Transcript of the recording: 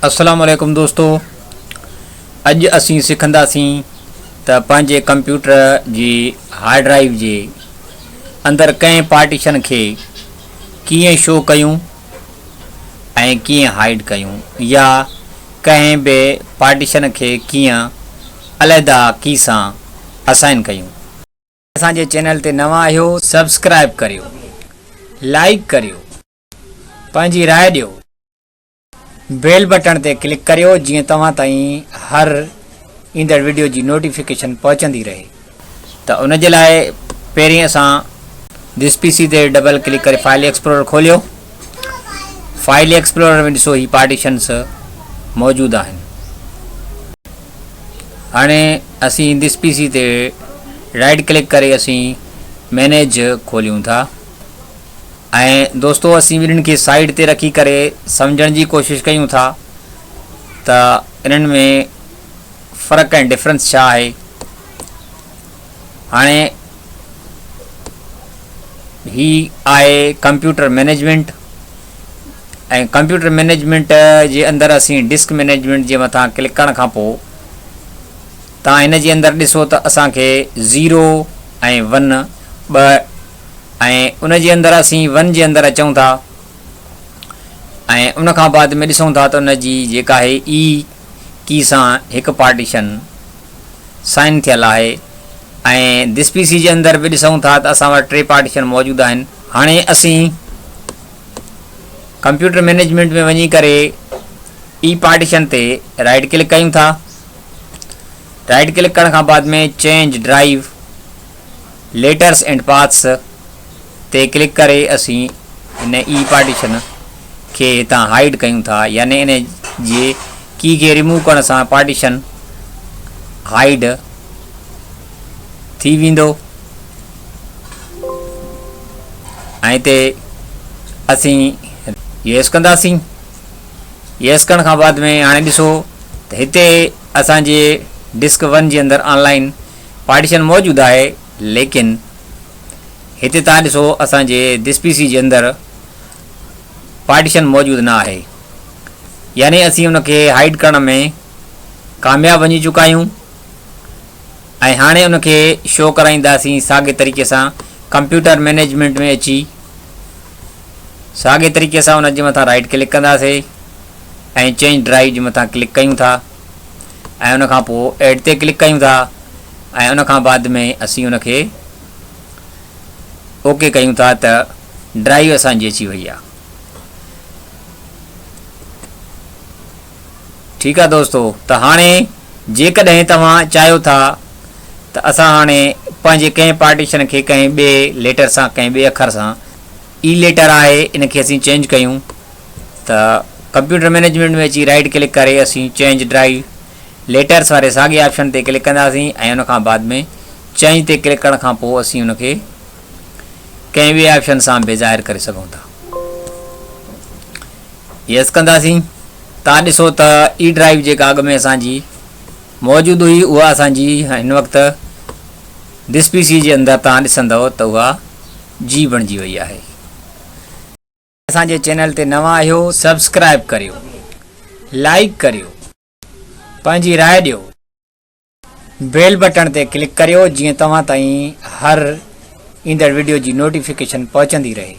السلام عليڪم دوستو اڄ اسين سکنداسين ته پنهنجي ڪمپيوٽر جي هارڊ ڊرائيو جي اندر ڪنهن پارٽيشن کي ڪيئن شو ڪيون ۽ ڪيئن هائيڊ ڪيون يا ڪنهن به پارٽيشن کي ڪيئن علحده ڪي سان اسائن ڪيون. اسان جي چينل تي نوان آهيو سبسڪرائب ڪريو لائيڪ ڪريو پنهنجي راء ڏيو. بيل بٽڻ تي ڪلڪ ڪريو جيئن توهان تائين هر ايندڙ وڊيو جي نوٽيفڪيشن پهچندي رهي. ته ان جي لاء پهرين اسان this P سي تي ڊبل ڪلڪ ڪري فائل ايڪسپلورر کوليو. فائل ايڪسپلورر ۾ ڏسو هي پارٽيشنس موجود آهن. هاڻي اسين this P سي تي رائٽ ڪلڪ ڪري اسين مينيج کوليون ٿا. ۽ دوستو اسين ٻنهين کي سائيڊ تي رکي ڪري سمجهڻ جي ڪوشش ڪيون ٿا ته انهن ۾ فرق ۽ ڊفرنس ڇا آهي هاڻي هي آهي ڪمپيوٽر مينيجمينٽ ۽ ڪمپيوٽر مينيجمينٽ جي اندر اسين ڊسڪ مينيجمينٽ جي مٿان ڪلڪ ڪرڻ کان پوء تان هن جي اندر ڏسو ته اسان کي زيرو ۽ ون ٻه ۽ ان جي اندر اسين ون جي اندر اچون ٿا ۽ ان کان بعد ۾ ڏسون ٿا ته ان جي جيڪا آهي اي ڪي سان هڪ پارٽيشن سائن ٿيل آهي ۽ this P سي جي اندر به ڏسون ٿا ته اسان وٽ ٽي پارٽيشن موجود آهن. هاڻي اسين ڪمپيوٽر مينيجمينٽ ۾ وڃي ڪري اي پارٽيشن تي رائٽ ڪلڪ ڪيون ٿا. رائٽ ڪلڪ ڪرڻ کان بعد ۾ change drive letters and paths تي ڪلڪ ڪري اسين هن اي پارٽيشن کي هتان هائيڊ ڪيون ٿا يعني ان جي ڪي کي ريموو ڪرڻ سان پارٽيشن هائيڊ ٿي ويندو ۽ هتي اسين يس ڪنداسين. يس ڪرڻ کان بعد ۾ هاڻي ڏسو ته هتي اسان جي ڊسڪ ون جي اندر آن لائن پارٽيشن موجود آهي ليڪن هتي تان ڏسو اسان جي this P سي جي اندر پارٽيشن موجود نه آهي يعني اسين ان کي هائيڊ ڪرڻ ۾ ڪامياب وڃي چڪا آهيون ۽ هاڻي ان کي شو ڪرائينداسين ساڳي طريقي سان ڪمپيوٽر مينيجمينٽ ۾ اچي ساڳي طريقي سان ان جي مٿان رائٽ ڪلڪ ڪنداسين ۽ چينج ڊرائيو جي مٿان ڪلڪ ڪيون ٿا ۽ ان کان پوء ايڊ تي ڪلڪ ڪيون ٿا ۽ ان کان بعد ۾ اسين ان کي اوڪي ڪيون ٿا ته ڊرائيو اسان جي اچي وئي آ. ٺيڪ آ دوستو ته هاڻي جيڪڏهن توهان چاهيو ٿا ته اسان هاڻي پنهنجي ڪنهن پارٽيشن کي ڪنهن ٻئي ليٽر سان ڪنهن ٻئي اکر سان اي ليٽر آهي ان کي اسين چينج ڪيون ته ڪمپيوٽر مينيجمينٽ ۾ اچي رائيٽ ڪلڪ ڪري اسين چينج ڊرائيو ليٽرس واري ساڳي آپشن تي ڪلڪ ڪنداسين ۽ ان کان بعد ۾ چينج تي ڪلڪ ڪرڻ کان پوء اسين ان کي ڪنهن ٻئي آپشن سان به ظاهر ڪري سگهون ٿا. يس ڪنداسين تان ڏسو ته اي ڊرائيو جيڪا اڳ ۾ اسان جي موجود هئي اها اسان جي هن وقت this P سي جي اندر تان ڏسندو ته اها جي بڻجي وئي آهي. اسان جي چينل تي نوان آهيو سبسڪرائب ڪريو لائيڪ ڪريو پنهنجي راء ڏيو بيل بٽڻ تي ڪلڪ ڪريو جيئن توهان تائين هر ايندڙ وڊيو جي نوٽيفڪيشن پهچندي رهي.